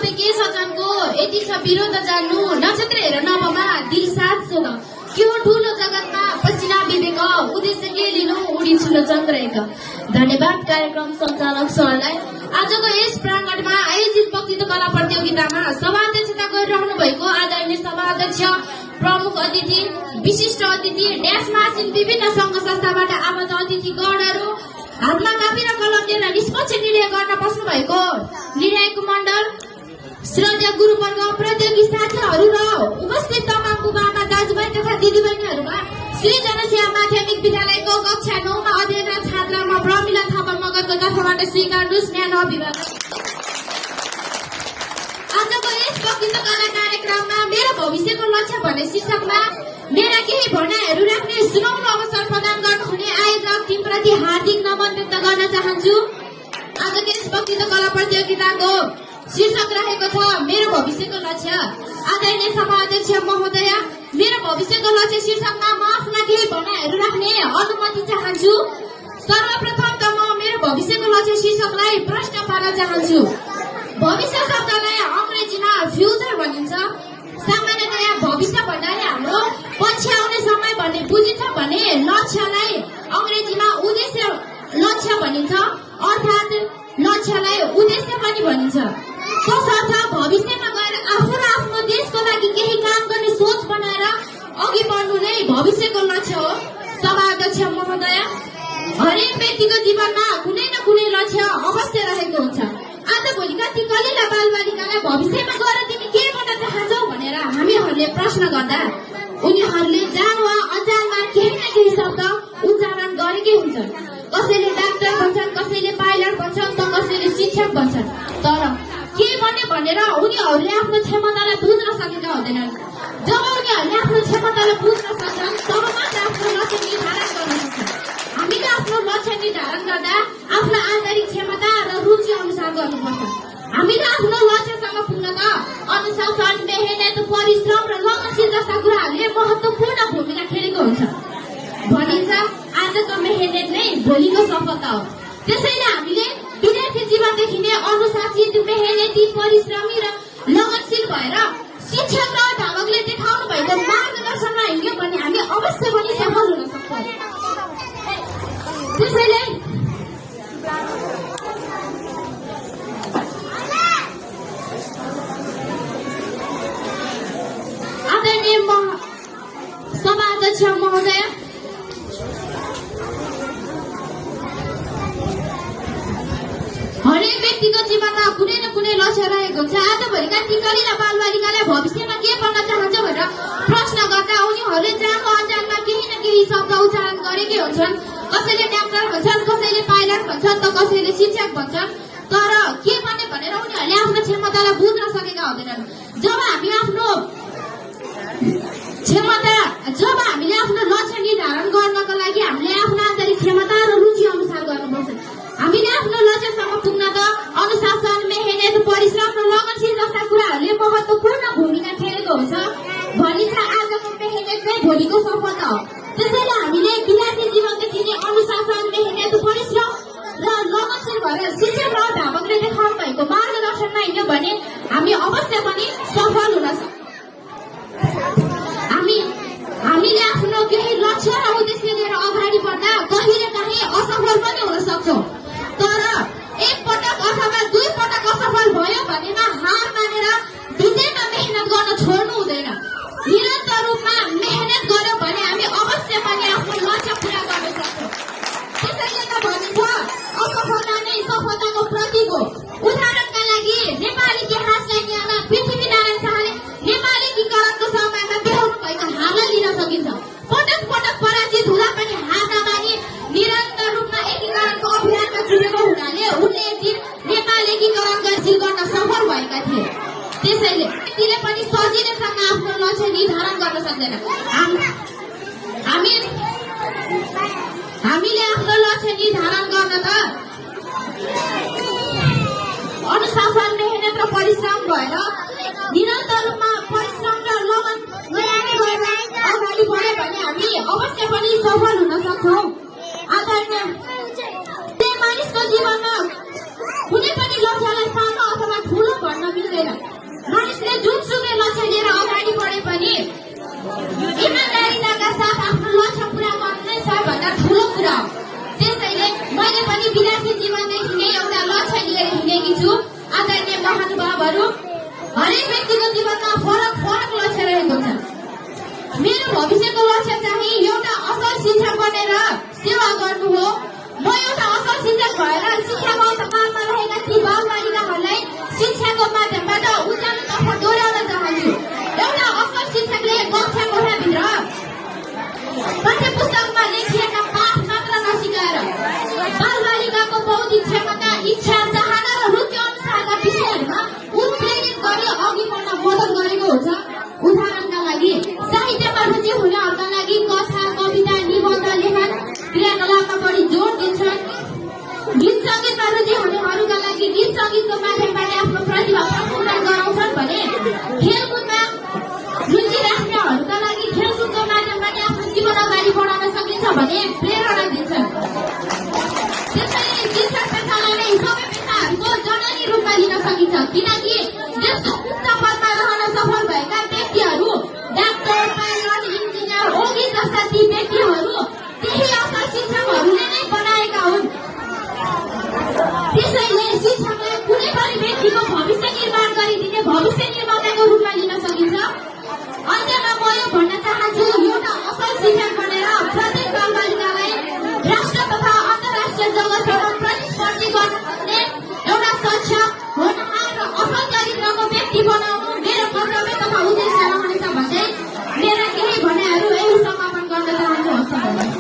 तपाईँ के सजनको यति छ विरोध जान्नु नक्षत्र हेर नभमा दिल साथ सोध त्यो ठुलो जगतमा पसिना विवेक उद्देश्य के लिनु उडी छुलो चन्द्रेक। धन्यवाद कार्यक्रम सञ्चालक सरलाई। आजको यस प्राङ्गणमा आयोजित वक्तृत्व कला प्रतियोगितामा सभाध्यक्षता गरिरहनु भएको आदरणीय सभाध्यक्ष, प्रमुख अतिथि, विशिष्ट अतिथि, ड्यास मासिन विभिन्न सङ्घ संस्थाबाट आबद्ध अतिथिगणहरू, हातमा कापी र कलम लिएर निष्पक्ष निर्णय गर्न बस्नु भएको निर्णायक मण्डल, श्रद्धा गुरुवर्ग, प्रतियोगी साथीहरू र उपस्थित तमाम बुबाआमा, दाजुभाइ तथा दिदीबहिनीहरूमा श्री जनसेवा माध्यमिक विद्यालयको कक्षा 9 मा अध्ययनरत छात्रा म प्रमिला थापा मगरको तर्फबाट स्वीकार्नुहोस् न्यानो अभिवादन। आजको यस वक्तृत्व कला कार्यक्रममा मेरो भविष्यको लक्ष्य भन्ने शीर्षकमा मेरा केही भनाइहरू राख्ने सुनौलो अवसर प्रदान गर्नुहुने आयोजक टिमप्रति हार्दिक नमन व्यक्त गर्न चाहन्छु। आजको यस वक्तृत्व कला प्रतियोगिताको शीर्षक रहेको छ मेरो भविष्यको लक्ष्य। आदरणीय सभाध्यक्ष महोदय, मेरो भविष्यको लक्ष्य शीर्षकमा म आफ्ना केही भनाइहरू राख्ने अनुमति चाहन्छु। सर्वप्रथम त म मेरो भविष्यको लक्ष्य शीर्षकलाई प्रश्न पार्न चाहन्छु। भविष्य शब्दलाई अङ्ग्रेजीमा फ्युचर भनिन्छ। सामान्यतया भविष्य भन्नाले हाम्रो पछि आउने समय भन्ने बुझिन्छ भने लक्ष्यलाई अङ्ग्रेजीमा उद्देश्य लक्ष्य भनिन्छ, अर्थात् लक्ष्यलाई उद्देश्य पनि भनिन्छ। तसर्थ भविष्यमा गएर आफू र आफ्नो देशको लागि केही काम गर्ने सोच बनाएर अघि बढ्नु नै भविष्यको लक्ष्य हो। सभाध्यक्ष महोदय, हरेक व्यक्तिको जीवनमा कुनै न कुनै लक्ष्य अवश्य रहेको हुन्छ। आजभोलिका ती कलिला बालबालिकालाई भविष्यमा गएर तिमी के गर्न चाहन्छौ भनेर हामीहरूले प्रश्न गर्दा उनीहरूले जान वा अजानमा केही न केही शब्द उच्चारण गरेकै हुन्छन्। कसैले डाक्टर भन्छन्, कसैले पाइलट भन्छन्, त कसैले शिक्षक भन्छन्। तर के गर्ने भनेर उनीहरूले आफ्नो क्षमतालाई बुझ्न सकेका हुँदैनन्। जब उनीहरूले आफ्नो क्षमतालाई बुझ्न सक्छन् तब मात्र आफ्नो लक्ष्य निर्धारण गर्न सक्छन्। हामीले आफ्नो लक्ष्य निर्धारण गर्दा आफ्नो आन्तरिक क्षमता र रुचि अनुसार गर्नुपर्छ। हामीले आफ्नो लक्ष्यसम्म पुग्न त अनुशासन, मेहनत, परिश्रम र लगनशील जस्ता कुराहरूले महत्त्वपूर्ण भूमिका खेलेको हुन्छ। भनिन्छ आजको मेहनत नै भोलिको सफलता हो। त्यसैले हामीले विद्यार्थी जीवनदेखि नै अनुशासित, मेहनती, परिश्रमी र लगनशील भएर शिक्षक र अध्यापकले देखाउनु भएको मार्गदर्शनमा हिँड्यो भने हामी अवश्य पनि सफल हुन सक्छौँ। त्यसैले आदरणीय सभाध्यक्ष महोदय, हरेक व्यक्तिको जीवनमा कुनै न कुनै लक्ष्य रहेको हुन्छ। आजभोलिका ती कलिला बालबालिकालाई भविष्यमा के बन्न चाहन्छ भनेर प्रश्न गर्दा उनीहरूले जानको अजानमा केही न केही शब्द उच्चारण गरेकै हुन्छन्। कसैले डाक्टर भन्छन्, कसैले पाइलट भन्छन्, त कसैले शिक्षक भन्छन्। तर के गर्ने भनेर उनीहरूले आफ्नो क्षमतालाई बुझ्न सकेका हुँदैनन्। जब हामीले आफ्नो लक्ष्य निर्धारण गर्नको लागि हामीले आफ्नो आन्तरिक क्षमता र रुचि अनुसार गर्नुपर्छ। हामीले आफ्नो लक्ष्यसम्म पुग्न त अनुशासन, मेहनत, परिश्रम र लगनशील जस्ता कुराहरूले महत्त्वपूर्ण भूमिका खेलेको हुन्छ। भनिन्छ आजको मेहनत नै भोलिको सफलता हो। त्यसैले हामीले विद्यार्थी जीवनदेखि नै अनुशासन, मेहनत, परिश्रम र लगनशील भएर शिक्षक र अध्यापकले देखाउनु भएको मार्गदर्शनमा हिँड्यो भने हामी अवश्य पनि सफल हुन सक्छौँ। हामीले आफ्नो केही लक्ष्य र उद्देश्य लिएर अगाडि बढ्दा कहिले काहीँ असफल पनि हुन सक्छौँ। तर एक पटक अथवा 2 पटक असफल भयो भनेमा हार मानेर विजयमा मेहनत गर्न छोड्नु हुँदैन। निरन्तर रूपमा मेहनत गर्यो भने हामी अवश्य पनि आफ्नो लक्ष्य पूरा गर्न सक्छौँ। त्यसैले त भनिन्छ असफलता नै सफलताको प्रतीक हो। उदाहरणका लागि नेपाली इतिहासलाई लिएर पृथ्वीनारायण शाहले नेपाली एकीकरणको समयमा देखाउनु भएको हारलाई लिन सकिन्छ। पटक पटक पराजित हुँदा पनि हार नमानी निरन्तर रूपमा एकीकरणको अभियानमा जुटेको हुनाले उनले एक दिन नेपाल एकीकरण गर्न सफल भएका थिए। त्यसैले व्यक्तिले पनि सजिलैसँग आफ्नो लक्ष्य निर्धारण गर्न सक्दैन। हामीले आफ्नो लक्ष्य निर्धारण गर्न त अनुशासन, मेहनत र परिश्रम भएर निरन्तर रूपमा परिश्रम र लगन गरेर अगाडि बढ्यो भने हामी अवश्य पनि सफल हुन सक्छौँ। आदरणीय मानिसको जीवनमा कुनै पनि लक्ष्यलाई सानो अथवा ठुलो भन्न मिल्दैन। खेलकुदको माध्यमबाट आफ्नो प्रतिभा प्रस्फुटन गराउँछन् भने खेलकुदमा रुचि राख्नेहरूका लागि खेलकुदको माध्यमबाट आफ्नो जीवन अगाडि बढाउन सकिन्छ भने प्रेरणा दिन्छन्। त्यसैले शिक्षा पेसालाई सबै पेसाहरूको जननी रूपमा लिन सकिन्छ, किनकि देशको उच्च पदमा रहन सफल भएका व्यक्तिहरू डाक्टर, पाइलट, इन्जिनियर, ओगी जस्ता ती व्यक्तिहरू त्यही असल शिक्षकहरूले नै बनाएका हुन्। त्यसैले शिक्षकलाई कुनै पनि व्यक्तिको भविष्य निर्माण गरिदिने भविष्य निर्माताको रूपमा लिन सकिन्छ। अन्त्यमा म यो भन्न चाहन्छु, एउटा असल शिक्षक बनेर प्रत्येक बालबालिकालाई राष्ट्र तथा अन्तर्राष्ट्रिय जगतसँग प्रतिस्पर्धी गर्न सक्ने एउटा सक्षम, होनहार र असल चरित्रको व्यक्ति बनाउनु